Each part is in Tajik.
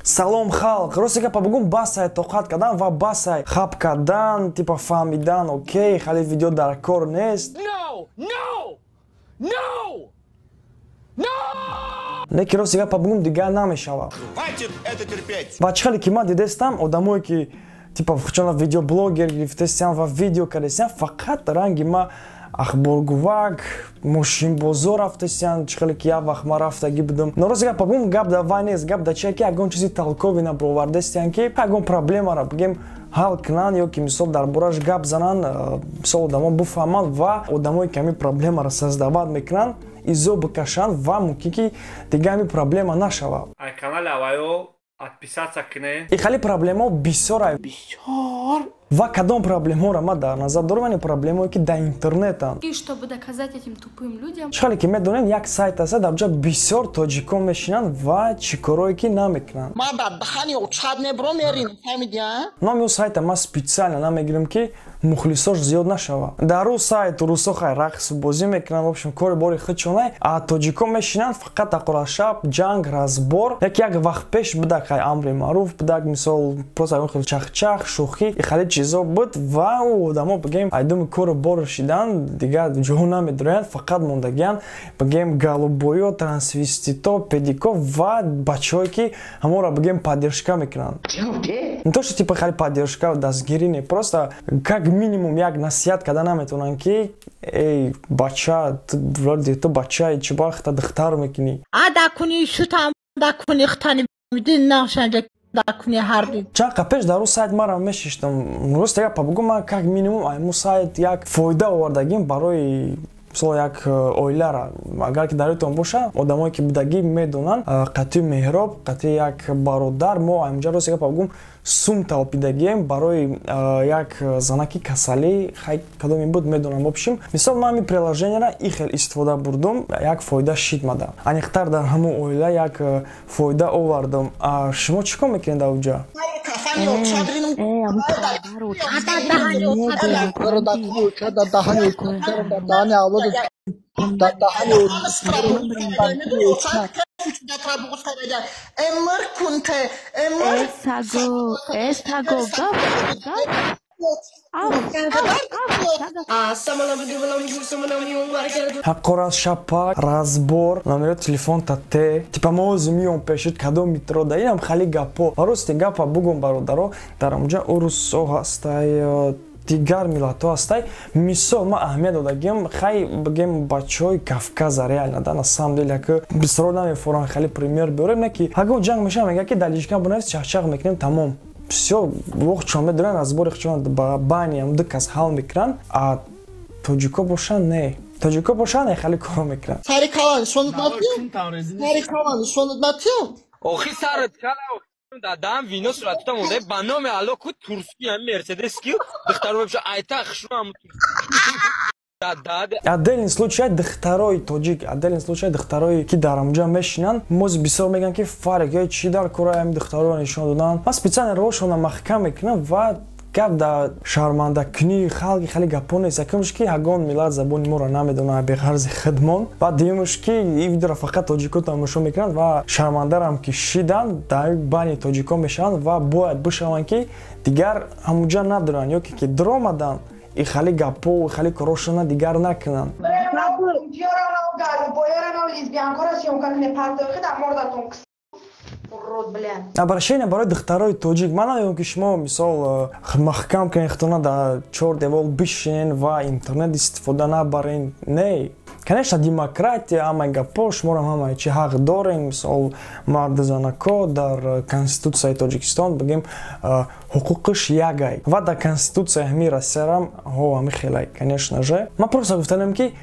Салом, халқ! Рости гапа бугум, басай тоқат кардан ва басай хаб кардан, типа фаҳмидан, окей, хали видео дар кор нест. No! No! No! No! Лекин рости гапа бугум, дигар намешавад. Хватит это терпеть! Ва чӣ хеле ки ман дидестам, одамое ки типа чона видеоблогер гирифтестиям ва видео кардестиям, фақат ранги ма ахборгувак, мошинбозор рафтестиям. Чӣ хеле ки як вақт ман рафтагӣ будам. Но рости гапа бугум, гап да вай нест, гап да чие ки ягон чизи толковый набровардестиям, ки ягон проблемаро бигем ҳал кунанд ё ки мисол дар бораш гап зананд, мисол одамо буфаҳманд ва одамое ки ҳамин проблемаро создавать мекунанд, изо бикашанд ва мумкин ки дигар ҳамин проблема нашавад. Ай канали авайо отписаться кне. И хали проблемао бисёр. Бисёр. Ва кадом проблемаро ман дар назар дорам? Яъне проблемое ки дар интернетанд. И чтобы доказать этим тупым людям, Чӣ хеле ки медонед, як сайт аст, дар ҷо бисёр тоҷикон мешинанд ва чӣ корое ки намекунанд. Ман дар даҳани очад мебурам, мерин, фаҳмидӣ, а? Номи ӯ сайта ман специально намегирам, ки мухлисош зиёд нашавад. Дар ӯ сайт русо хай рақсу бозӣ мекунанд, в общем, кори бори худшонай, а тоҷикон мешинанд фақат ақорашаб, ҷанг, разбор. Як вақт пеш будак хай амри маъруф будак, мисол, просто ягон хел чахчах, шӯхӣ и хали чизо буд ва ӯ одамо, бигем, айдуми кору бор шидан, дигар ҷоҳо намедороянд, фақат мондагиянд, бигем, голубойё, трансвестито, педико ва бачаҳое ки ҳамонро, бигем, поддержка мекунанд. Не то что типа хали поддержка, дастгирӣ не, просто как минимум як насиҳат карда наметавонанд, ки эй бача, вроде ту бачаи, чӣ ба хата духтар мекунӣ? А дакуни шутам, дакуни хтани дин нақшанҷа, дакуни ҳарди. Чанд қа пеш дар ӯ сайт мара мешиштам. Рост гапа бугум, ман как минимум айму сайт як фоида овардагим барои, мисол, як оилара. Агар ки дар ёдтон боша, одамое ки будагӣ медонанд, қатъи Меҳроб, қатъи як бародар мо аймҷа, рост гапа бугум, сум талпидагием барои як занаки касалӣ. Хай, кадоме буд, медонам. В общем, мисол, ман ҳамин приложениеро и хел истифода бурдум, як фоида шид мада, аниқтар дар ҳамон оила як фоида овардум. Шумо чӣ кор мекунед дар уҷа? Кафани очад ринум. Даҳани очад, дар даҳани очад, дар даҳани авлоду, дар даҳани очад. Эмр кунте, эмр. Э саго, э саго, гав, гав. Ав, ав, ав. Ҳаққораз, шапак, разбор, номеро телефон тате, типа мо ҳозир миём пешид, кадом метро да, инам хали гапо. Ва рости гапа бугум, бародаро, дар онҷа урусо ҳастай, дигар миллатҳо ҳастай. Мисол, ман аҳамият додагиам, хай, бигем, бачаҳои Кавказа, реально да, на самом деле, ки бисёр намефоранд хали пример биёрем, не ки ҳагон ҷанг мешава, мега ки дар личка бинавис, чахчах мекунем, тамом, всё, вохчон медоранд, разбори хчон ба байниам ду кас ҳал мекунанд. А тоҷико бошанд, не, тоҷико бошанд, не, хали коро мекунанд. Сари калан нишонат натиём, сари калан нишонат натиём. Охи сарат кала дадам вино суратута монда, ба номи Алло, ку турски ҳами Мерседес ки духтаро беша айта хушру ҳам дадад. Отдельный случай духтарои тоҷик, отдельный случай духтарое ки дар онҷа мешинанд. Моз бисёр мегӯянд, ки фарқ ё чӣ дар кора ҳами духтароро нишон додан. Ман специально рошона маҳкам мекунам ва гап дар шармандакунии халқи хеле гапо нест. Якумш, ки ягон миллат забони моро намедонад беғарзи хидмон, ва дуюмш, ки ин видеоро фақат тоҷико тамошо мекунанд ва шармандарам ки шиданд, дар байни тоҷикон мешаванд ва бояд бишаванд, ки дигар ҳамуҷа надоранд ё ки даромаданд, и хали гапо, хали корошона дигар накунанд. Лесбиянкора съёмка кне, партоихи дар мордатон, урод, бля. Обращение барои духтарои тоҷик. Ман намегӯям, ки шумо, мисол, маҳкам кунед худтона, дар чор девол бишинен ва интернет истифода набарен. Не, конечно, демократия, ҳамаи гапо, шуморам ҳамаи чи ҳақ дорем. Мисол, марду занако дар Конститутсияи Тоҷикистон, бигем, ҳуқуқиш ягай ва дар Конститутсияи ҳамин Россиярам ҳо ҳами хелай, конечно же. Ман просто гуфтанем, ки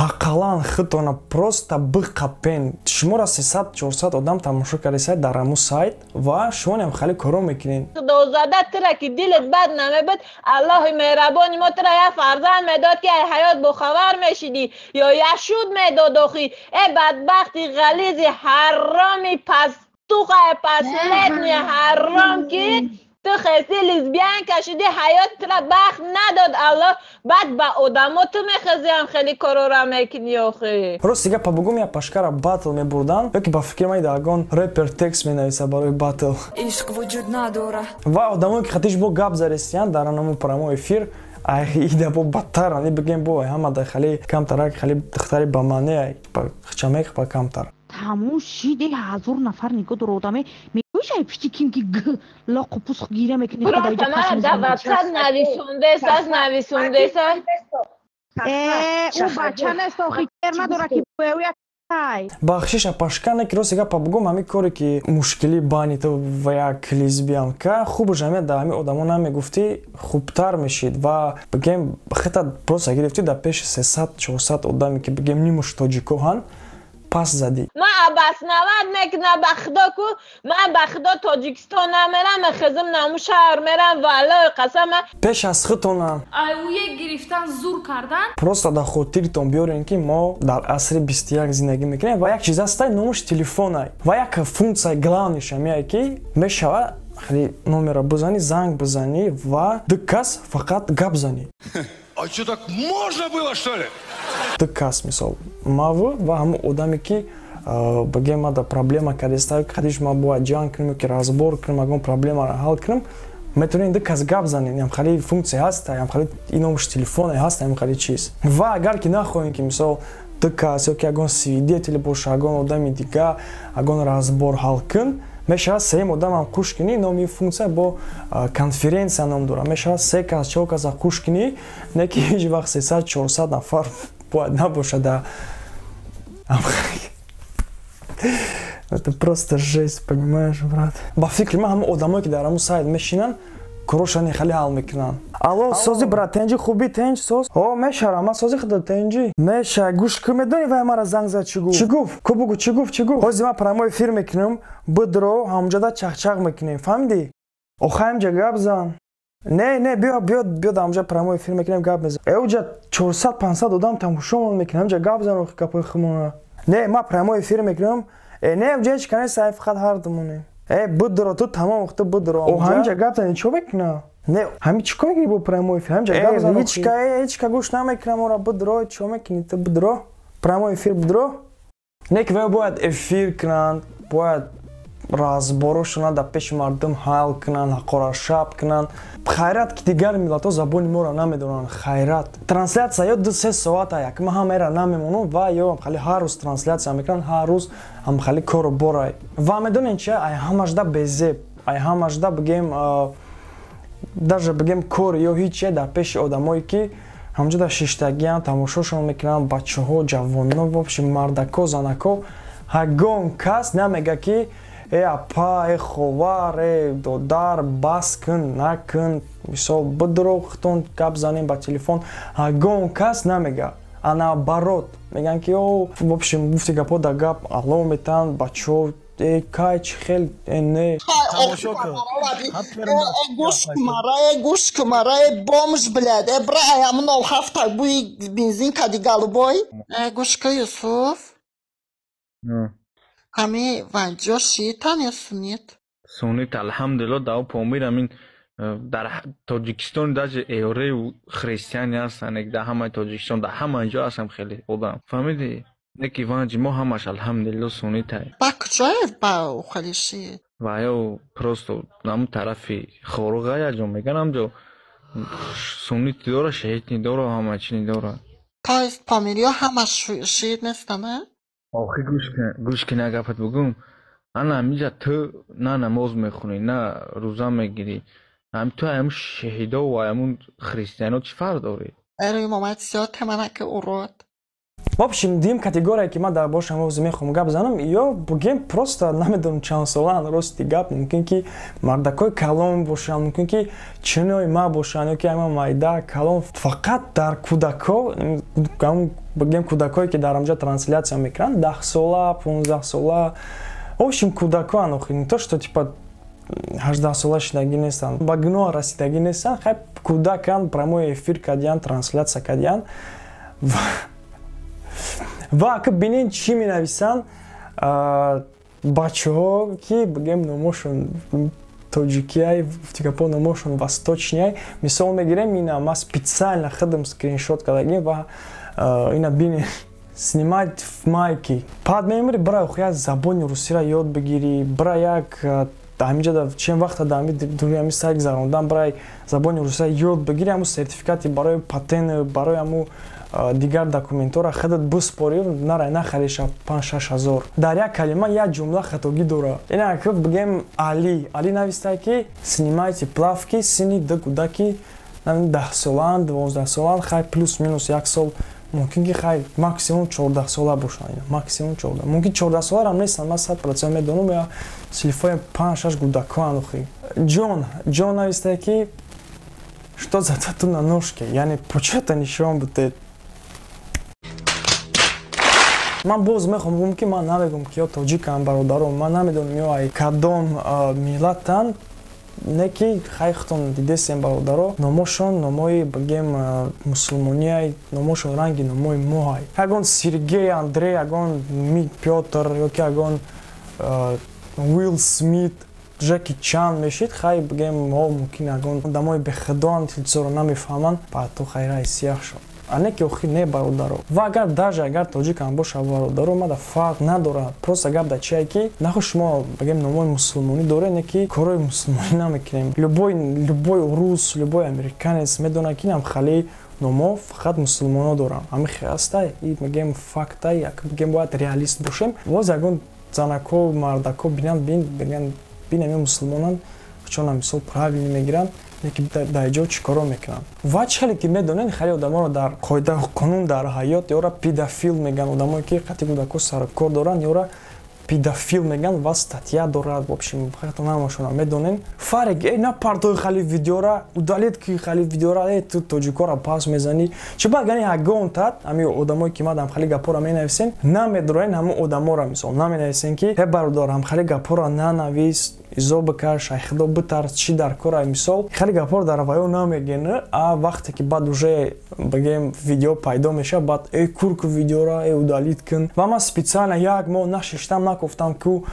ҳаққалан худтона просто биқапен. Шуморо 300, 400 одам тамошо кардесай дар ҳамун сайт ва шумонам хеле коро мекунед. Худозада, тура ки дилат бад намебуд, Аллоҳи меҳрабони мо тура як фарзанд медод, ки ай ҳаёт бохабар мешидӣ, ё яшуд медод. Охи э бадбахти ғализи ҳароми пастухай, последний ҳаром, ки Ту хести лесбиянка шуди, ҳаёт тура бахт надод Аллоҳ. Баъд ба одамо ту мехезиам хеле корора мекунӣ охи. Рости гапа бугум, я пашкара батл мебурдан, ё ки ба фикри ман ягон репер текст менависа барои батл. Ишқ вуҷуд надора. Ва одамое ки хатиш бо гап зарестиян дар анаму прямой эфир, ида бо бадтар, ани бигем, бо ҳама да хали камтарак, хали духтари ба маъне хчамех ба камтар. Тамом шиде, ҳазор нафар нигоҳ дора, одаме мегӯшай пишти ким ки лоқу пусқ гира мекунӣ. Просто мара да ватсап нависондесас, нависондеса. Э, ӯ бача нест охи, кер надора ки ай. Бахшиш, апашка, не ки рости гапа бугум, ҳамин коре ки мушкили байни ту ва як лесбиянка, хубу ҷамъият дар ҳамин одамо намегуфтӣ, хубтар мешид. Ва бигем, хета просто гирифтӣ, дар пеши 300-400 одаме ки бигем нимуш тоҷико ҳан, пас задӣ. Ман обосновать мекунам, ба худо ку, ман ба худо Тоҷикистон намерам, хизм наму шаҳр мерам, валлои қасам. Пеш аз худтонам Ай уе гирифтан, зур кардан. Просто дар хотиртон биёрем, ки мо дар асри 21 зиндагӣ мекунем ва як чиз ҳастай, номаш телефонай, ва як функсияи главный ш ҳамияе, ки мешава хеле номера бизанӣ, занг бизанӣ ва ду кас фақат гап занӣ. А что, так можно было, что ли? Ду кас, мисол, маву ва ҳамон одаме, ки бигем ма да проблема кардеста, қадиш ма бояд ҷанг кунем ки разбор кунем, ягон проблемаро ҳал кунем, метавонем ду кас гап занем. Ям хали функсия ҳаста, ям хали ин номаш телефоне ҳаста, ям хали чиз. Ва агар ки нахоҳем, ки мисол ду кас ё ки ягон свидетель боша, ягон одами дига, ягон разбор ҳал кун, мешавад сеюм одамам қуш кунӣ. Номи ин функсия бо конференсия ном дорад. Мешавад се кас, чор каса қуш кунӣ, не ки ҳеҷ вақт 300-400 нафар бояд набошад. Да, это просто жесть, понимаешь, брат? Ба фикри ман, ҳамон одамое ки дар ҳамон сайт мешинанд, корошани хеле ҳал мекунанд. Алло, сози, брат, тенҷи, хуби, тенҷ, соз? О, мешара, ман сози худа, тенҷи меша. Гӯш ку, медонӣ, вай мара занг зад, чӣ гуфт? Чӣ гуфт? Ку бугу, чӣ гуфт, чӣ гуфт? Ҳозир ман прямой эфир мекунам, бидро, ҳамҷода чахчах мекунем, фаҳмидӣ? Охай, ҳамҷа гап зан. Не, не, биё, биё, биё, дар ҳамҷа прямой эфир мекунем, гап мезан. Э, уҷа 400-500 одам тамошомон мекунем, ҳамҷа гап зан, охи, гапои хумона. Не, ман прямой эфир мекунам. Э, не, уҷа ҳеч ка нест, фақат ҳар думонем. Э, бидро, ту тамом вақта бидро. О, ҳамҷа гап зани, чӣ мекуна? Не, ҳами чӣ кор мекунӣ бо прямой эфир? Ҳамҷа гап зан. Ҳеч ка, ҳеч ка гӯш намекунам ора, бидро, чӣ мекунӣ ту, бидро? Прямой эфир бидро. Не ки вай бояд эфир кунанд, бояд разбор ошона дар пеши мардум ҳал кунанд, ҳақорашаб кунанд. Хайрат, ки дигар миллатҳо забони моро намедонанд. Хайрат, трансляция ё 2-3 соата як ман ҳамаеро намемонам ва ё хали ҳар рӯз трансляция мекунанд, ҳар рӯз ҳам хали кору борай. Ва медонед чи? Ай ҳамашда безеб, ай ҳамашда бигем, даже бигем, кор ё ҳиче дар пеши одамое ки ҳамҷода шиштагианд, тамошошон мекунанд, бачаҳо, ҷавоно, вообще мардако, занако, ҳагон кас намега, ки э апа, э ховар, э додар, бас кун, накун, мисол, бидро, хитон гап занем ба телефон. Ҳагон кас намега, а наоборот мегӯянд, ки о, в общем, гуфти гапҳо да гап ало метаҳанд бачаҳо. Э, кай, чӣ хел, э, не. Гӯш кумара, э, гӯш кумара, э, бомж, блядь, э, бра, ай ҳамун 07 бӯи бензин кади, голубой. Э, гӯш ку, Юсуф, ҳами ванҷо шиитан ё суннит? Суннит, алҳамдулилло. Дар Помир, ҳамин дар Тоҷикистон даже эорею христиане ҳастанд, дар ҳамаи Тоҷикистон, дар ҳама ҷо ҳастам, хеле одам, фаҳмидӣ? Не ки ванҷи мо ҳамаш, алҳамдулилло, суннитай. Ба куҷое ба хали шиит? Ва ё просто ҳамун тарафи Хоруға як ҷо меган, ҳамҷо суннити дора, шиитни дора, ҳама чини дора. То есть помириё ҳама шиит нестанд, а? Охи, гӯш кун, гӯш кун, як гапат бугум. Ана ҳаминҷа ту на намоз мехонӣ, на рӯза мегирӣ, ҳам ту ҳамун шаҳидо ва ҳамун христиано чӣ фарқ дорӣ? Эрои момад зиёд теманаки урод. В общем, дим категория, ки ман дар бошам ҳозир мехоҳам гап занам, ё бугем, просто намедонам чанд солаанд, рости гап, мумкин ки мардакои калон бошанд, мумкин ки чинои ма бошанд ё ки ама майда калон. Фақат дар кӯдако, бигем, кӯдакое ки дар ҳамҷа трансляция мекунанд, 10 сола, 15 сола, в общем, кӯдакоан охи, не то что типа 18 сола шидагӣ нестанд, ба гуноҳ расидагӣ нестанд, хай, кӯдаканд, прямой эфир кардиянд, трансляция кардиянд. Ва ака бинед, чӣ менависанд бачаҳо, ки бигем номошон Тоҷикияй, гуфтигапо, номошон восточный ай. Мисол мегирем, ина ма специально худам скриншот кардагим ва ина бинед: «Снимать в майки». Пад мемири, бира як забони русиро ёд бигирӣ, бира як ҳаминҷа чен вақта дар дури ҳами сайт гузарондан, бирай забони русия ёд бигирӣ, ҳамун сертификати барои патент, барои ҳамун дигар документҳоро худат биспорӣ, нарай нахариша 5-6 ҳазор. Дар як калима, як ҷумла хатогӣ дора. Ина бигем, Али, Али навистае, ки «Снимайте плавки», синни ду кӯдаки 10-солаанд, 12-солаанд, хай, плюс минус як сол мумкин ки, хай, максимум 14-сола бошанд, максимум 14, мумкин 14-соларам нестанд, ман 100% медонам, я силифои панҷ шаш кӯдакоанд охи. Ҷон, Ҷон навистае, ки «Что за тату на ножке?», яъне почата нишон будед. Ман боз мехоҳам бигӯм, ки ман намегӯм, ки ё тоҷикам, бародарон, ман намедонам, ё ай кадом миллатанд, не ки хай, худтон дидесем, бародаро, номошон номои, бигем, мусулмониай, номошон ранги номои моҳай. Ягон Сергей, Андрей, ягон Пётр ё ки ягон Уилл Смит, Ҷеки Чан мешид, хай, бигем, мо мумкин ягон одамои бехудоанд, ҳичзоро намефаҳманд, ба ту хайраи сиях шод, а не ки охир не, бародаро. Ва агар даже агар тоҷикам боша, бародаро, мада фарқ надорад. Просто гап дар чие, ки нахо шумо, бигем, номои мусулмонӣ доред, не ки корҳои мусулмонӣ намекунем. Любой рус, любой американец медонад, ки нам хали номо фақат мусулмоно доранд. Ҳами хеастай и, мегем, фактай, як, бигем, бояд реалист бошем. Боз ягон занако, мардако бинанд, биган, бинем, мусулмонанд, чона мисол правильно мегиранд, ки дар ҷо чӣ коро мекунанд. Ва чӣ хеле ки медонед, хеле одаморо дар қоида қонун дар ҳаёт ёра педофил мегӯянд. Одамое ки қати кӯдако сарукор доранд, ёра педофил мегӯянд ва статья дорад. В общем, намошона медонем. Фарик, э, напартои хали видеора, удалить ки хали видеора, э, ту тоҷикора пас мезанӣ. Чӣ ба гани ягон тат ҳами одамое ки мадам хали гапора менависен, намедроен ҳамун одамора, мисол, наменависен, ки э, бародар, ҳамхали гапора нанавис, изо бикаш, айхудо битарс, чӣ дар кора? Мисол, хеле гапор дар ваё намеген, а вақте ки баъд уже, бигем, видео пайдо мешавад, баъд э, курку видеора, э, удалить кун. Ва ман специально як моҳ нашиштам, накуфтам, ку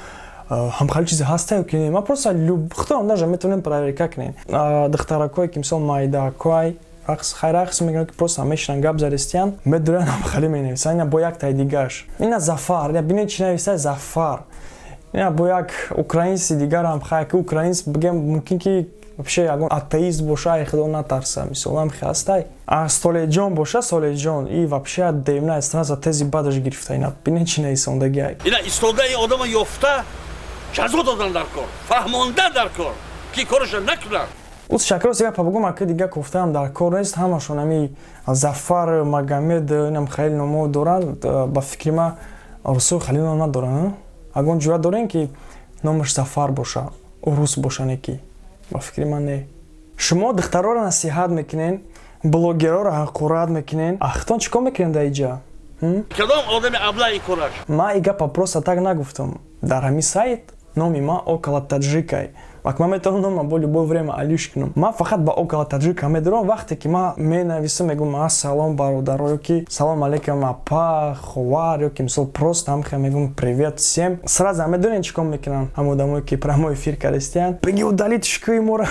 ҳамхали чизе ҳаста ки не. Ман просто худам даже метавонем проверка кунем. Духтаракое ки, мисол, майдакоай, рақс, хай, рақс мекунанд, ки просто мешинан, гап задистиян, медурян, ҳамхали менависанд. Ина бо яктаи дигаш, ина Зафар, бинед, чӣ нависта Зафар. Ина бо як украинси дигарам, хай, ки украинс, бигем, мумкин ки вообще ягон атеист боша, ай худо натарса, мисол, ҳам ҳастай. А Солеҷон боша, Солеҷон и вообще демна сразу тези бадаш гирифта. Ина бинед, чӣ нависондагиай. Ина истодаи одама ёфта ҷазо додан дар кор, фаҳмондан дар кор, ки кораша накунад. Уз шакрос гапа бугум, аки дига кофтаам дар кор нест. Ҳамашон ами Зафар, Магомед, инам хеле номо доранд. Ба фикри ма, русо хеле ном надоранд. Ягон ҷуръат дорем, ки номаш Зафар боша, урус боша? Не ки ба фикри ман не. Шумо духтароро насиҳат мекунен, блогерро ҳақорат мекунен, ахтон чӣ кор мекунен дар иҷа? Кадом одами аблаи кораш? Ман и гапа просто так нагуфтам. Дар ҳамин сайт номи ман Около Таджикай. Вақт ман метавонам номам бо любое время алиш кунам. Ман фақат ба Около Таджика медорам. Вақте ки ман менависам, мегӯм: «Ассалом, бародаро» ё ки «Салом алейкум, апа, ховар», ё ки, мисол, просто ҳамхе мегӯм: «Привет всем», сразу медонед, чӣ кор мекунанд ҳам одамое ки прямой эфир кардистиянд? «Биги, удалить ку имора,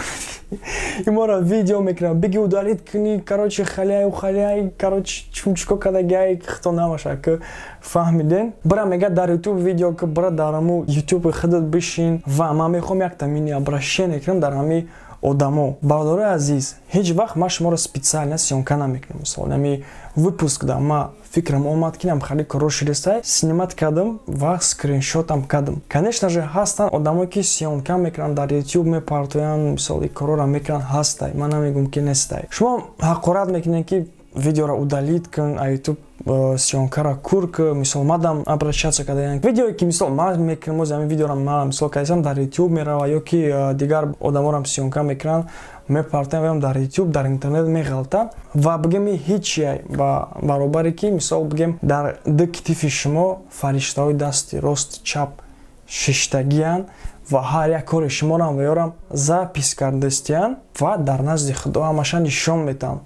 имора видео мекунам, биги, удалить куни». Короче, халяю халяй, короче, чунчико кадагай, хто намаша ки фаҳмиден. Бира, мега, дар Ютуб видео ки, бира дар ҳаму Ютуби худат бишин. Ва ман мехоҳам якта мини обращение кунам дар ҳами одамо. Бародарои азиз, ҳеҷ вақт ман шуморо специально съёмка намекунам. Мисол, ами выпуск да ма фикрам омад, ки нам хали коро шидестай, снимать кардам ва скриншотам кардам. Конечно же, ҳастанд одамое ки съёмка мекунанд, дар Ютуб мепартоянд, мисол, и корора мекунанд, ҳастай, ман намегӯм, ки нестай. Шумо ҳақорат мекунед, ки видеоро удалить кун, а Ютуб съёмкара кур ку. Мисол, мадам обращаться кардаян, видеое ки, мисол, ман мекунам, ози ҳамин видеоро ман, мисол, кардам, дар Ютуб мерава, ё ки дигар одаморам съёмка мекунанд, мепартоянд, ваям дар Ютуб, дар интернет меғалта. Ва бигем, ҳичия ба баробаре ки, мисол, бигем, дар ду китифи шумо фариштаҳои дасти рост, чап шиштагиянд ва ҳар як кори шуморам ва ёрам запись кардастиянд ва дар назди Худо ҳамаша нишон метаҳанд.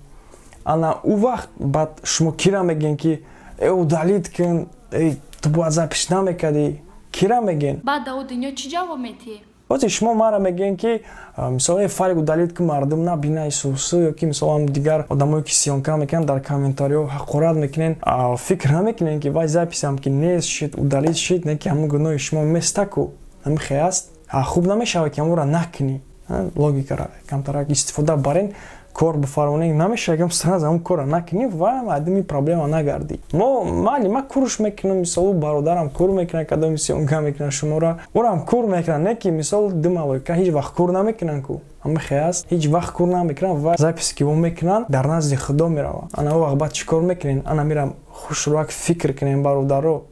Ана ӯ вақт баъд шумо кира мегӯен, ки э, удалить кун, э, ту бояд запись намекардӣ? Кира мегӯен? Баъд дар дунё чӣ ҷавоб метиҳӣ? Ози шумо мара мегӯен, ки мисол Фарик удалить ки, мардум набина исусу, ё ки мисол дигар одамое ки съёмка мекунанд, дар комментариҳо ҳақорат мекунен. Фикр намекунен, ки вай записам ки нест шид, удалить шид, не ки ҳамун гуноҳи шумо местаку ҳамихе аст. Хуб намешавад, ки ҳамонро накунӣ. Логикара камтарак истифода барен, кор бифармонем, намешавад ки сразу ҳамун корро накунӣ ва мардуми проблема нагардӣ. Мо майли, ман курш мекунам, мисол бародарам кур мекунад, кадоми съёмка мекунад шуморо, ӯрам кур мекунад, не ки мисол ду малоика ҳеҷ вақт кур намекунанд ку, ҳамихе аст, ҳеҷ вақт кур намекунанд ва записи ки мо мекунанд, дар назди Худо мераванд. Ана он вақт баъд чӣ кор мекунем? Ана мирам хушрӯак фикр кунем, бародаро.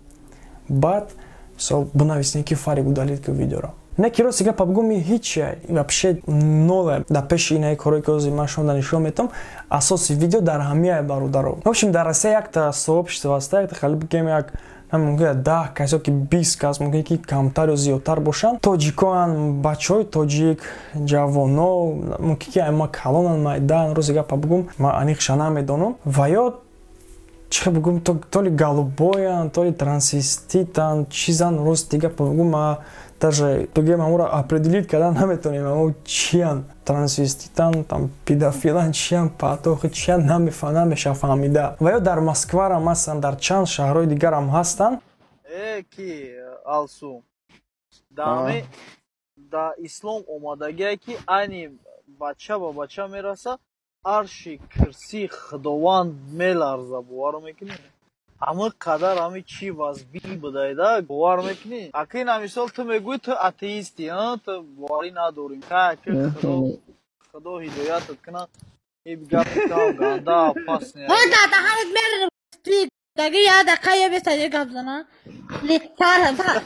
Баъд мисол бинависем, ки Фарик удалить ки видеоро. Не ки рости гапа бигӯм, ҳичи вообще ноле дар пеши инаи корое ки ҳозир ман шумо нишон метам. Асоси видео дар ҳамияе, бародаро. В общем, дар Россия якта сообщество аста, якта хали бигем, як мумкин 10 кас ё ки 20 кас, мумкин ки камтар ё зиёдтар бошанд, тоҷикоан, бачаҳои тоҷик, ҷавоно, мумкин ки ма калонан, майдаан, рости гапа бигӯм, ман аниқша намедонам. Ва ё чӣ бигӯм, то ли голубоян, то ли трансвеститан, чизан, рости гапа бигӯм, ма даже бигем ҳамонро определить кардан наметавонем, амо чиян, трансвеститан, там педофилан, чиян, патохи чиян, намеша фаҳмида. Ва ё дар Москварам ҳастанд, дар чанд шаҳрҳои дигарам ҳастанд. Ки Алсу, дами да ислом омадагие, ки айни бача ба бача мераса, арши кирсии Худованд меларза, бовар мекунӣ? Ҳамин қадар ҳами чӣ вазбӣ будайда, бовар мекунӣ? Ака, ина мисол, ту мегӯӣ, ту атеисти, ту боварӣ надорӣ. Худо ҳидоятат кунад, ин гапи там ганда опасне.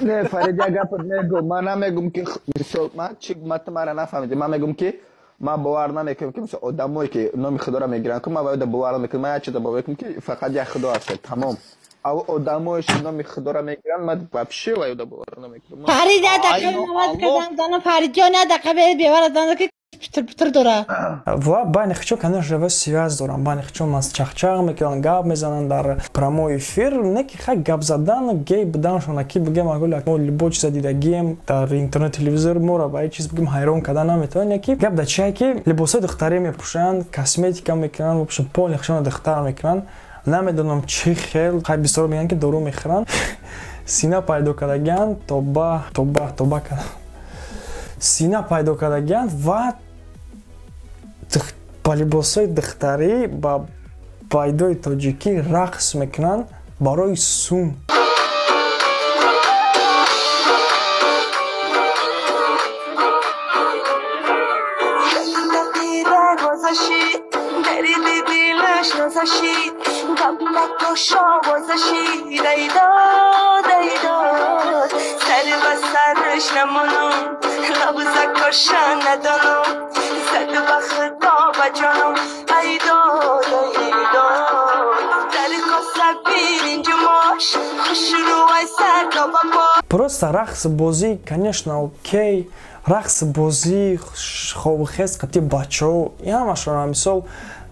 Не, Фарид, як гапат мегӯм, ман намегӯм, ки мисол ман чи, ту мара нафаҳмидӣ. Ман мегӯм, ки ман бовар намекунам, ки мисол одамое ки номи Худоро мегиранд, ку ман бояд бовар намекунам. Ман як чиза бовар мекунам, ки фақат як Худо ҳаст, тамом. Ав одамое ки номи Худоро мегиранд, ман вообще ваёда бовар намекунам. Фарид, як дақиқа намоз кардам, занам, Фаридҷон, як дақиқа бевар аз ки путр путр дора. Ва байни хичо, конечно же, связь дорам, байни хичо мас чахчах мекунанд, гап мезананд дар прямой эфир. Не ки хай гап задан, гей буданшона ки бигем, агол мо любой чиза дидагием дар интернет, телевизор, моро ба ҳеҷ чиз бигем ҳайрон кардан наметавонем. Не ки гап дар чие, ки либосҳои духтарӣ мепӯшанд, косметика мекунанд, в общем, полный хичона духтар мекунанд. Намедонам чӣ хел, хай бисёр мегӯянд, ки дору мехӯранд, сина пайдо кардагианд, тоба, тоба, тоба кардан, сина пайдо кардагианд ва ба либосҳои духтарӣ ба байдои тоҷикӣ рақс мекунанд барои сум. Просто рақс бозӣ, конечно, окей, рақс бозӣ, хобухез қати бачаҳо, ҳамашона мисол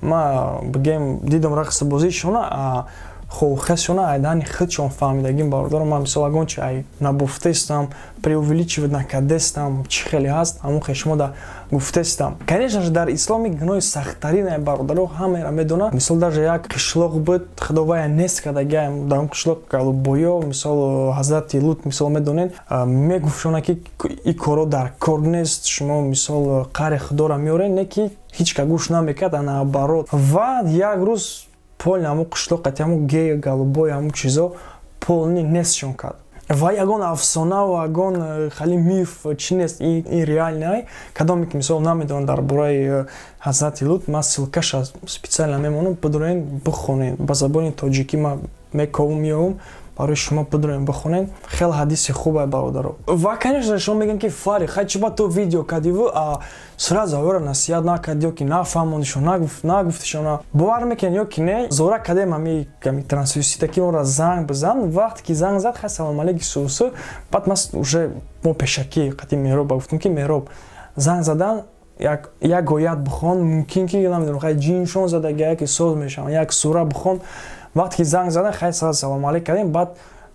ма бигем дидам рақс бозишона, хобухезшона айдани худшон фаҳмидагим, бародаро. Ман мисол ягон чи ай набуфтестам, преувеличивать накардестам, чӣ хеле ҳаст, ҳамон хел шумо да гуфтестам. Конечно же, дар исломи гуноҳи сахттарин, бародаро, ҳамаро медонад. Мисол, даже як қишлоқ буд, Худовая нест кардагиам дар он қишлоқ голубоё, мисол ҳазрати Лут, мисол медонед, мегуфтшона, ки ин коро дар кор нест, шумо мисол қари Худоро меоред, не ки ҳеҷ ка гӯш намекард, а наоборот. Ва як рӯз полный ҳамун қишлоқ қати ҳамун гей, голубой, ҳамун чизо полный нестшон кард. Ва ягон афсона ва ягон хали миф чӣ нест, ин реальный. Кадоме ки мисол намедонад дар бораи ҳазрати Лут, ман ссылкаша специально мемонам, бидурен бихонед ба забони тоҷикӣ, ман мековум, меёвум барои шумо, бидурен бихонед. Хеле ҳадиси хубе, бародаро. Ва конечно, шумо мегӯем, ки Фари, хай чӣ ба ту видео кардиву, а сразу авора насиҳат накарди ё ки нафаҳмондишо, нагуфтишона. Бовар мекунед ё ки не, зора кардем ҳами трансвестита, ки онро занг бизан. Вақте ки занг зад, хай, салом алейки, сусу. Баъд ман уже мо пешакӣ қати Меҳроб гуфтем, ки Меҳроб, занг задан, як оят бихон, мумкин ки намедонам, хай ҷиншон задага, яке соз мешаванд, як сура бихон. Вақте ки занг задан, хай, салом алейк кардем. Баъд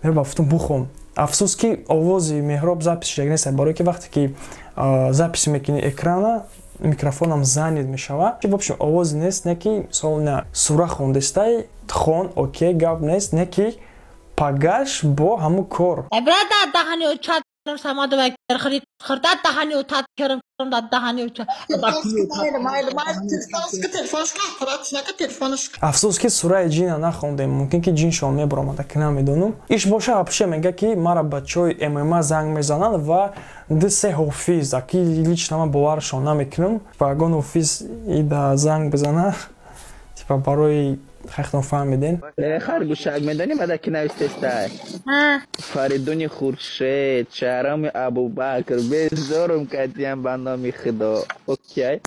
Меҳроб гуфтум, бихон. Афсӯс, ки овози Меҳроб запись шуда нест, барое ки вақте ки запись мекунӣ экрана, микрофонам занят мешава. В общем, овоз нест. Не ки мисол на сура хондестай, хон, окей, гап нест, не ки пагаш бо ҳамун кор. Самадова хирда даҳани утат керим даҳани. Афсӯс, ки сураи ҷина нахондем, мумкин ки ҷиншон мебаромада, ки намедонам. Иш боша, вообще мега, ки мара бачаҳои ММА занг мезананд ва ду-се ҳофиз, аки лично ман боваршон намекунам ва ягон ҳофиз ида занг бизана, типа барои хайхтон фаҳмиден. Харгӯшак, медонӣ мада ки навистестай? Фаридуни Хуршед, Шаҳрами Абубакр, безорум кардиям, ба номи Худо. Окей,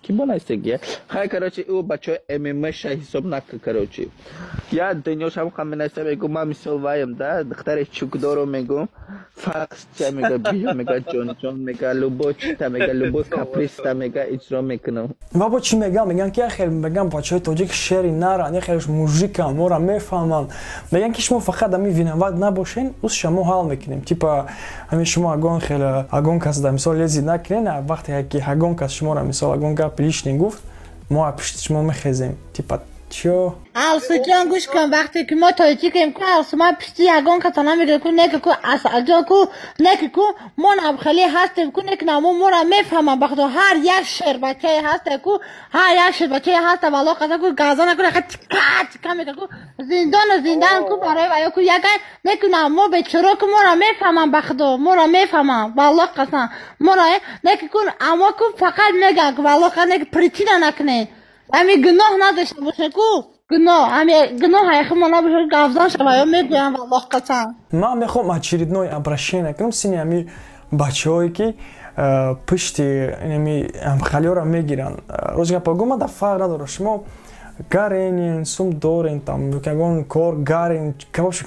ки бо навистегия? Хай, короче, ӯ бачаҳои ММша ҳисоб накун. Короче, я дунёш ҳам ха менависта, мегӯ, ман мисол ваем да духтари чукдоро мегӯм, фарқ ча мега, биё, мега, ҷонҷон, мега, любой чита, мега, любой каприста, мега, иҷро мекунам. Ва бо чӣ мегам? Меган, ки яхел, меган, бачаҳои тоҷик шери наранд, яхелш мужикам, моро мефаҳманд. Меган, ки шумо фақат ами виноват набошен, усша мо ҳал мекунем. Типа ами шумо ягон хел ягон кас да мисол лезить накунен, вақте ки ягон кас шуморо мисол ягон гап лишний гуфт, мо пишти шумо мехезем. Типа чё? Алсуҷон, гӯш кун, вақте ки мо тоҷикем ку, Алсу, ман пишти ягон каса намегирем ку, неки ку, Асалҷон ку, неки ку, мо набхелӣ ҳастем ку, неки намо моро мефаҳмам, ба Худо, ҳар як шербачае ҳаста ку, ҳар як шербачае ҳаста, валло қасам ку, газа накун, аха тика тика мека ку, зиндону зиндан ку, барои ваё ку ягай, неки намо бечоро ку, моро мефаҳмам, ба Худо, моро мефаҳмам, валло қасам, моро неки ку, аммо ку фақат меган ку, валло қасам, неки причина накунед, ами гуноҳ надошта боше ку, гуноҳ, ами гуноҳ ҳайхи мо набошад, гавзан шава ё мегӯям, валлоҳ қасам. Ман мехоҳам очередной обращение кунам сини ами бачаҳое, ки пушти инами ҳамхалиёро мегиранд. Рӯзи гапа гӯ, да фарқ надорад, шумо гаренен, сум дорен, там ягон кор гарен,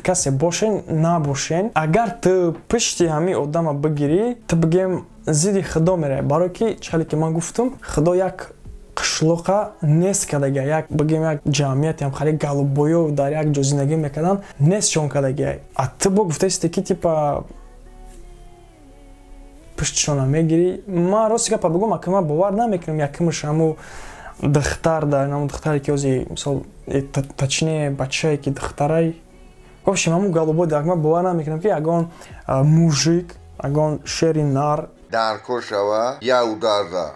касе бошен набошен, агар ту пушти ҳамин одама бигирӣ, ту бигем зидди Худо меравӣ, барое ки чӣ ки ман гуфтам, Худо як қишлоқа нест кардагия, як бигем як ҷамъияте ҳам хеле голубоё дар як ҷо зиндагӣ мекарданд, нестшон кардагия. А ту бо гуфтаисте, ки типа пуштшона мегирӣ. Ман рости гапа бигӯм, ака, ман бовар намекунам якумш ҳаму духтар да ҳаму духтаре, ки ози мисол, точнее, бачае, ки духтарай, в общем, ҳаму голубой дар, ман бовар намекунам, ки ягон мужик, ягон шери нар дар кор шава я ударда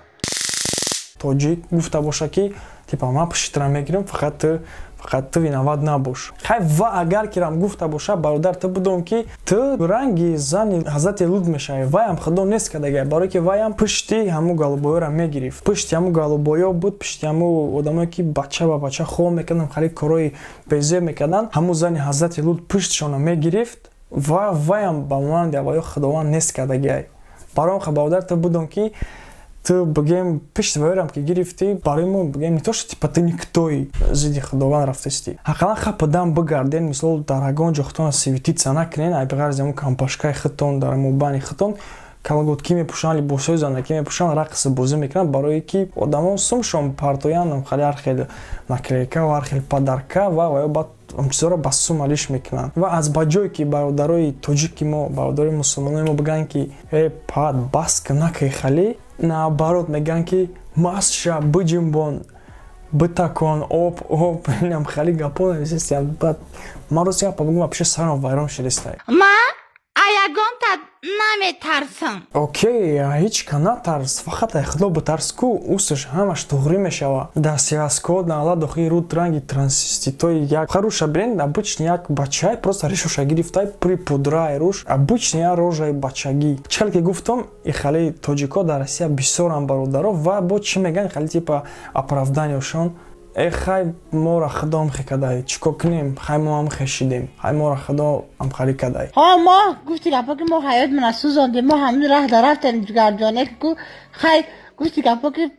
тоҷик гуфта боша, ки типа ман пуштитра мегирам, фақат ту виноват набош. Хай, ва агар кирам гуфта боша, бародар, ту бидон, ки ту ранги зани ҳазрати Лут мешавӣ. Ваям Худо нест кардагай, барое ки ваям пушти ҳаму голубоёра мегирифт, пушти ҳаму голубоё буд, пушти ҳаму одамое, ки бача ба бача хоб мекарданд, хали корҳои безеб мекарданд. Ҳаму зани ҳазрати Лут пуштшона мегирифт ва ваям ба монанди авваё Худованд нест кардагай. Барои он, бародар, ту бидон, ки ту бигем пишти ваёрам ки гирифтӣ, барои мо бигем не то что типа ты никтои, зидди Худованд рафтастӣ. Ҳаққалан хападан бигарден, мисол дар ягон ҷо худтона светиться накунен, ай биғарзи ҳамун компашкаи худтон, дар мобайни худтон калготки мепӯшанд, либосҳои занакӣ мепӯшанд, рақси бозӣ мекунанд, барое ки одамо сумшон партоянд, хали ҳар хел наклейка ва ҳар хел подарка ва ё баъд чизҳоро ба сум алиш мекунанд. Ва аз ба ҷое ки бародарои тоҷики мо, бародарои мусулмонои мо бигӯянд, ки э пад бас ка, накай хали, наоборот мегӯянд, ки маст ша, биҷимбон, битакон, об об инам хали гапо нависестиям. Баъд ман рости гапа бигӯм, вообще сарам вайрон шудистай. Ман аягонта наметарсам. Окей, ҳеҷ ка натарс, фақат ай Худо битарс ку, усаш ҳамаш туғрӣ мешава. Дар сиваскот наала дохили руд ранги трансвеститои як харуша бирен, обычный як бачай, просто ришоша гирифтай, припудрай руш, обычный як рожаи бачагӣ. Чӣ хеле ки гуфтам, и хали тоҷико дар Россия бисёрам, бародаро. Ва бо чӣ мегӯянд, хали типа оправданияшон: э хай, моро Худо ҳамхе кадай, чӣ кор кунем, хай мо ҳамхе шидем, хай моро Худо ҳамхали кадай. Ҳо, мо гуфти гапо, ки мо ҳаётмона сӯзондем, мо ҳамин раҳ да рафтем, ҷигарҷоне ку, хай гуфти гапо, ки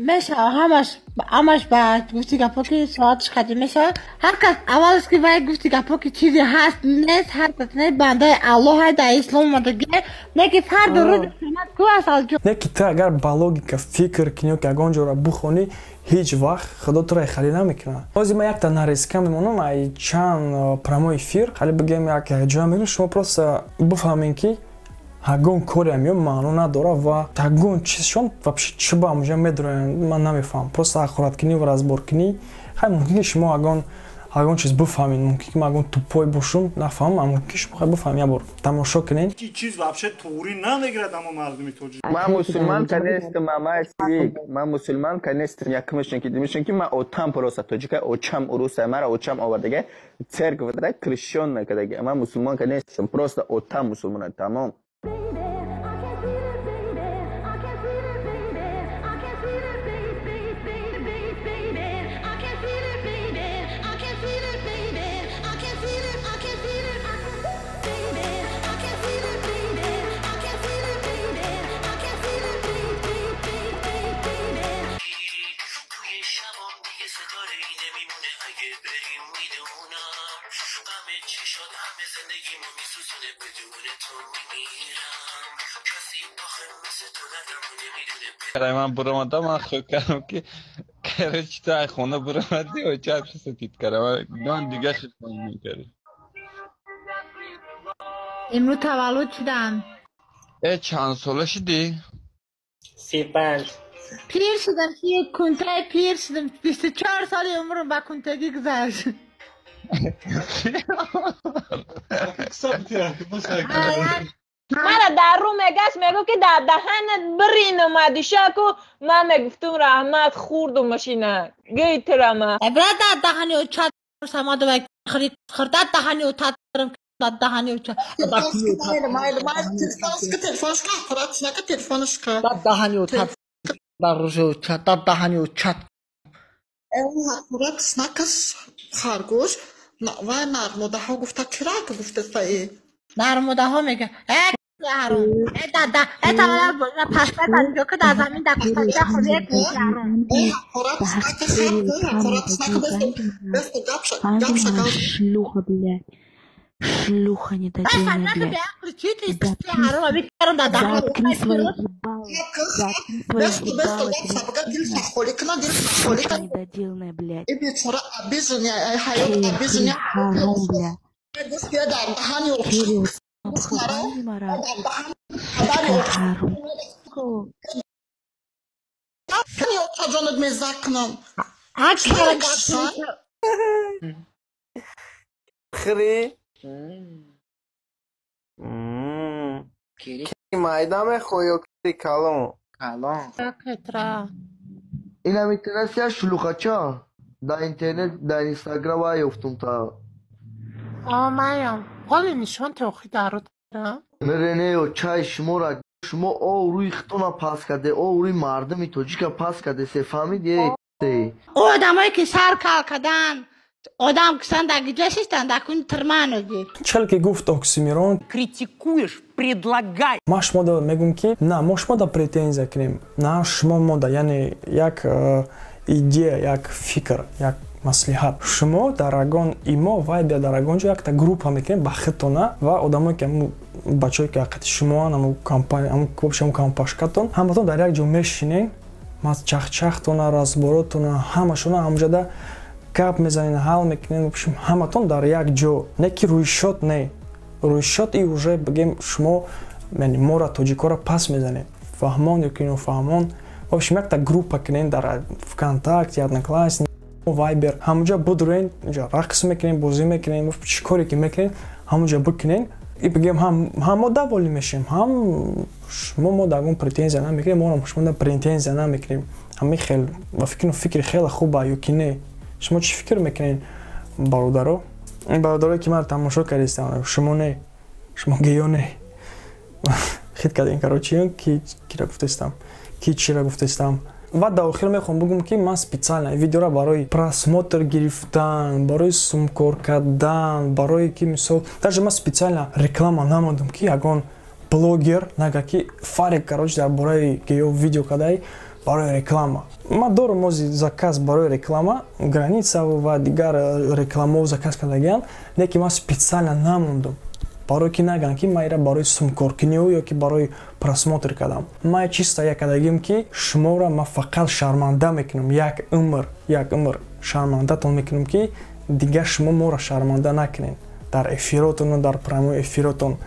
мешава ҳамаш, ҳамаш ба гуфти гапо, ки соаташ қадим мешава. Ҳар кас аввалш ки вай гуфти гапо, ки чизе ҳаст нест, ҳар кас не бандаи Аллоҳ ҳай, дар ислом омадаги, не ки фарду рӯзи қиёмат ку, Асалҷон. Не ки ту агар ба логика фикр кунӣ ё ки ягон ҷоро бухонӣ, Ҳеҷ вақт Худо туро халӣ намекунад. Ҳозир ман якта нарезка мемонам, ай чанд прямой эфир, хали бигем, як ҷоя мегӯям, шумо просто бифаҳмем, ки ягон кореам ё маъно надорад ва ягон чизшон вообще чӣ ба ҳамуҷа медроянд, ман намефаҳмам. Просто ҳақораткунӣ ва разборкунӣ. Хай, мумкин ки шумо ягон чиз бифаҳмед, мумкин ки ман ягон тупой бошум, нафаҳмам, а мумкин ки шумо хай бифаҳмед. Як бор тамошо кунед. Чиз вообще туғри намегирад, амо мардуми тоҷик. Ман мусулман ка нестам, амай, ман мусулман ка нестам. Якумашон ки димишон ки ман отам просто тоҷика, очам уруса, мара очам овардага церковь да крещён накардаги. Ман мусулман ка нестам, просто отам мусулмона, тамом. Ман буромадам, ман худ кардам ки, короче, ту ай хона буромадӣ, оча сатид кардам, ман дига хидмат мекардам. Имрӯз таваллуд шудам. Э, чанд сола шудӣ? 35. Пир шудам, ки кунтаи пир шудам. 24 соли умрам ба кунтагӣ гузашт. Мара дар рӯ мегашт, мегӯ ки дар даҳанат бирин омадӣ шаку. Ман мегуфтум, раҳмат, хӯрдум машина гӯй тирама. Бра, дар даҳани оча самадова хри хр, дар даҳани оча, дар даҳани оча. Телефоншка, аппаратшнака, телефоншка. Дар даҳани оча, дар рӯзи оча, дар даҳани оча. Аппаратшнакаш харгӯш ва нармодаҳо гуфта, кирак гуфтастаи. Нармодаҳо мега, э ҳаром, э дада, э таваллуд паста дар ки дар замин дар кустача хӯрд, ҳаром. Шлюха, блядь. Шлюха недоделанная, блядь. Заткни свое ебало. Заткни свое ебало. Шлюха недоделанная, блядь. Харом, блядь. Кирилл, харом. Хри. Ки майда мехоҳӣ ё ки калон? Калон. Инам интернет шлюхача. Дар интернет, дар инстаграм ва ёфтум та. Маям. Ҳоли нишон теохи даро. Нерене чай шумора, шумо о рӯи хитона пас карде, о рӯи мардуми тоҷика пас карде, се фаҳмид е. Одамое ки сар кал кардан, одам кисан дар гиҷа шиштан, дар куни тирманоги. Чел ки гуфт Оксимирон. Критикуешь, предлагай. Ман шумо да мегӯм, ки на мо шумо да претензия кунем, на шумо мода, яъне як идея, як фикр, як маслиҳат. Шумо дар ягон имо, вайбер, дар ягон ҷо якта группа мекунем ба худтона ва одамое ки ҳаму бачаое ки ҳақиқати шумоан, ҳаму компания, ҳаму вообще ҳаму компашкатон, ҳаматон дар як ҷо мешинем, чахчахтона, разборотона, ҳамашона ҳамҷода гап мезанед, ҳал мекунед, в общем, ҳаматон дар як ҷо. Не ки рӯйшот, не рӯйшот, и уже бигем, шумо яъне мора, тоҷикоро, пас мезанед, фаҳмон ё ки нофаҳмон. В общем, якта группа кунем дар Вконтакте, Одноклассник, Вайбер, ҳамуҷа будурен, ҷа рақс мекунем, бозӣ мекунем, чӣ коре ки мекунем, ҳамуҷа бикунем. И бигем, ҳам мо довольны мешем, ҳам шумо мо дар ягон претензия намекунем, моро шумо претензия намекунем. Ҳамин хел ба фикру фикри хеле хуба ё ки не? Шумо чӣ фикр мекунед, бародаро, бародарое ки маро тамошо кардистам? Шумо не, шумо геё не, хит кардем, короче, ки кира гуфтестам, ки чира гуфтестам. Ва дар охир мехоҳам бигӯм, ки ман специально видеоро барои просмотр гирифтан, барои сумкор кардан, барои ки мисол, даже ман специально реклама намондам, ки ягон блогер нага, ки Фарик, короче, дар бораи геё видео кадай барои реклама. Ман дорум ози заказ барои реклама, граница ва дигар рекламао заказ кардагиам, не ки ман специально намондум. Барое ки наган, ки ман ира барои сумкоркунию ё ки барои просмотр кардам. Ман чисто як кардагим, ки шуморо ман фақат шарманда мекунам, як умр, як умр шармандатон мекунам, ки дигар шумо моро шарманда накунед дар эфиротону дар прямой эфиротон.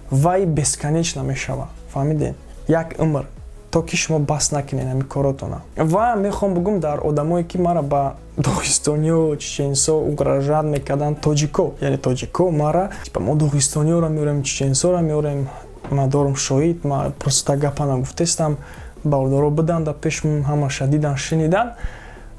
Вай бесконечно мешава, фаҳмидед? Як умр, то ки шумо бас накунед ҳамин коротона. Ва мехоҳам бугум дар одамое, ки мара ба доғистониё, чеченсо угрожать мекарданд, тоҷико, яъне тоҷико мара, типа, мо доғистониёро меорем, чеченсоро меорем. Ма дорум шоҳид, ма просто гапа нагуфтестам, бародаро буданд дар пешм, ҳамаша дидан, шунидан.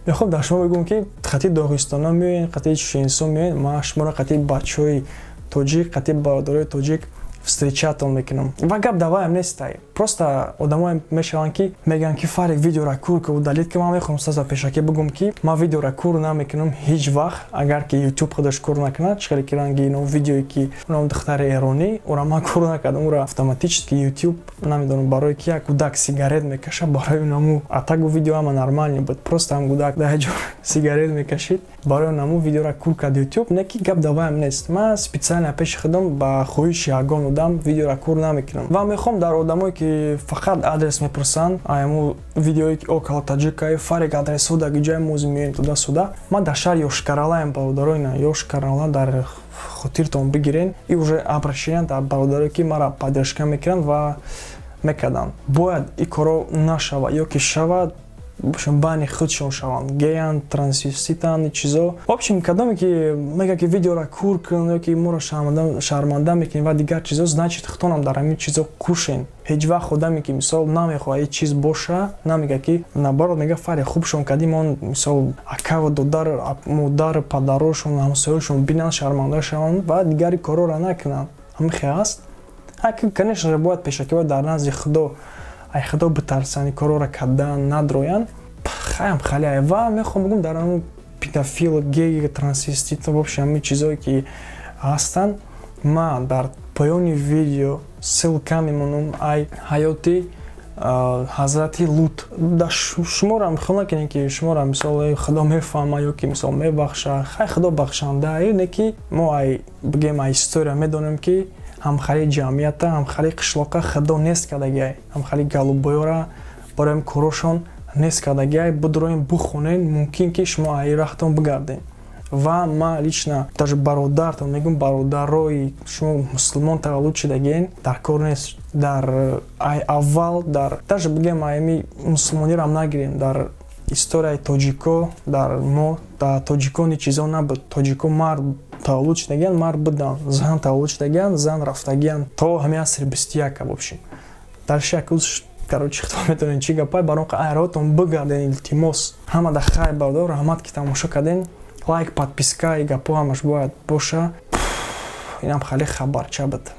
Мехоҳам дар шумо бигӯм, ки қати доғистона меоен, қати чеченсо меоен, ма шуморо қати бачаҳои тоҷик, қати бародарои тоҷик встречатон мекунам. Ва гап даваям нестай, просто одамое мешаванд, ки мегӯянд, ки Фарик, видеора кур ки, удалить ки. Ман мехоҳам саза пешакӣ бигӯм, ки ман видеора кур намекунам ҳеҷ вақт, агар ки Ютуб худаш кур накунад. Чӣ ки ранги ино видеое, ки унам духтари эронӣ, ура ман кур накардам, ура автоматически Ютуб, намедонам, барое ки як кӯдак сигарет мекаша, барои унаму атагу видео ҳама нормальный буд, просто ҳам кӯдак дар ҷо сигарет мекашид, барои унаму видеора кур кард Ютуб. Не ки гап даваям нест, ман специально пеши худам ба хоҳиши ягон одам видеора кур намекунам. Ва мехоҳам дар одамое, ки фақат адрес мепурсанд, айму видеое, ки около таҷикаи Фарик, адресҳо дар ҷои мози меоем туда сюда. Ман дар шаҳри Ёшкаралаем, бародароина, Ёшкарала дар хотиртон бигирен. И уже обращение дар бародарое, ки мара поддержка мекунанд ва мекарданд. Бояд и коро нашава ё ки шавад, общем, бани худшон шаванд, геян, трансвеститан, чизо. В общем, кадоме ки мега, ки видеора кур кун ё ки моро шарманда мекунӣ ва дигар чизо, значит, худтонам дар ҳамин чизо кушен. Ҳеҷ вақт одаме, ки мисол намехоҳад ҳеҷ чиз боша, намега, ки наоборот мега: «Фаре, хубшон кардим». Он мисол акаву додар, модар, падарошон, ҳамсоёшон бинанд, шарманда шаванд ва дигари корора накунанд. Ҳамин аст. Конечно же, бояд пешакӣ бояд дар назди Худо, ай Худо битарсанд, ин корора кардан надроянд. Хаям халия. Ва мехоҳам бигӯм дар ҳамн педофил, гей, трансвестит, в общем, ҳамин чизое, ки ҳастанд, ман дар поёни видео ссылка мемонам ай ҳаёти ҳазрати Лут. Дар шуморо хел накунем, ки шуморо мисол Худо мефаҳма ё ки мисол мебахша. Хай, Худо бахшанда, не ки мо ай бигем, ай история медонем, ки ҳамхали ҷамъията, ҳамхали қишлоқа Худо нест кардагиай, ҳамхали голубойора барои корошон нест кардагиай. Бидроем, бухонен, мумкин ки шумо аи раҳтон бигардем. Ва ман лично даже бародартон мегӯм: бародарои шумо мусулмон таваллуд шудагиен, дар кор нест. Дар ай аввал, дар даже бигем, аями мусулмониро нагирем, дар историяи тоҷико, дар мо, дар тоҷико ни чизо набуд. Тоҷико мард таваллуд шудагиан, мард буданд, зан таваллуд шудагиан, зан рафтагиан то ҳамин асри 21-а. В общем, дальше як рӯз, короче, худо метавонед чӣ гапай. Барон айротон бигарден, илтимос. Ҳама да хайр, бародар, раҳмат, ки тамошо карден. Лайк, подписка и гапо ҳамаш бояд боша. Инам хеле хабарча буд.